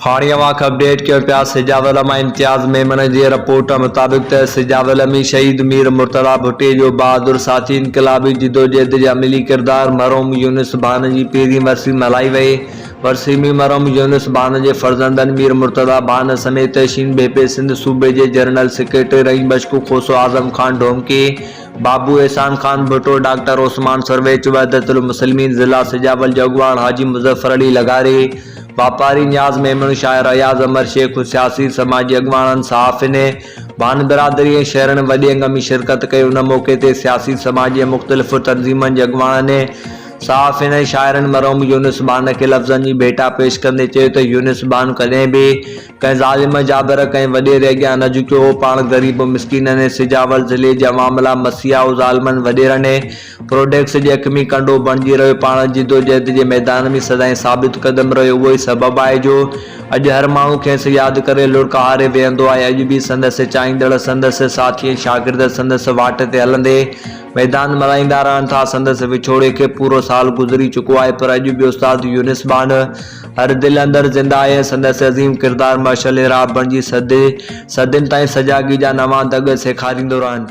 هاڻي اوهان کي اپڊيٽ ڪيون پيا سجاول مان امتياز ميمڻ جي رپورٽ مطابق ته سجاول ۾ شهيد مير مرتضيٰ ڀٽي جو بهادر ساٿي انقلابي جدوجهد جي عملي ڪردار مرحوم يونس ڀان جي پهرين ورسي ملهائي وئي ورسي ۾ مرحوم يونس ڀان جي فرزندن مير مرتضيٰ ڀان سميت شين بي پي سنڌ صوبي جي جنرل سيڪريٽري رحيم بخش کوسو اعظم خان ڍومڪي بابو احسان خان ڀٽو، ڊاڪٽر عثمان سرويچ، وحدت المسلمين ضلع سجاول جو اڳواڻ حاجي مظفر علي لغاري، واپاري نياز ميمڻ، شاعر اياز امر شيخ، سياسي سماجي اڳواڻن، صحافين، ڀان برادري ۽ شهرين وڏي انگ ۾ شرڪت ڪئي ان موقعي تي سياسي سماجي ۽ مختلف تنظيمن جي اڳواڻن، صحافين ۽ شاعرن مرحوم يونس ڀان کي لفظن جي ڀيٽا پيش ڪندي چيو ته يونس ڀان ڪڏهن به ڪنهن ظالم، جابر، ڪنهن وڏيري اڳيان نه جهڪيو هو، پاڻ غريب مسڪينن ۽ سجاول ضلعي جي عوام لاء مسيحا هو، ظالمن، وڏيرن ۽ پروڊيڪس جي اک ۾ ڪنڊو بڻجي رهيو، پاڻ جدوجهد جي ميدان ۾ سدائين ثابت قدم رهيو، اهو ئي سبب آهي جو اڄ هر ماڻهو کيس ياد ڪري لڙڪ هاري ويهندو آهي، اڄ به سندس چاهيندڙ، سندس ساٿي ۽ شاگرد سندس واٽ تي هلندي ميدان ملهائيندا رهن ٿا، سندس وڇوڙي کي پورو سال گذري چڪو آهي پر اڄ به استاد يونس ٻانهه هر دل اندر زنده آهي ۽ سندس عظيم ڪردار مشعل راهه بڻجي صدين تائين سجاڳي جا نوان دڳ سيکاريندو رهن.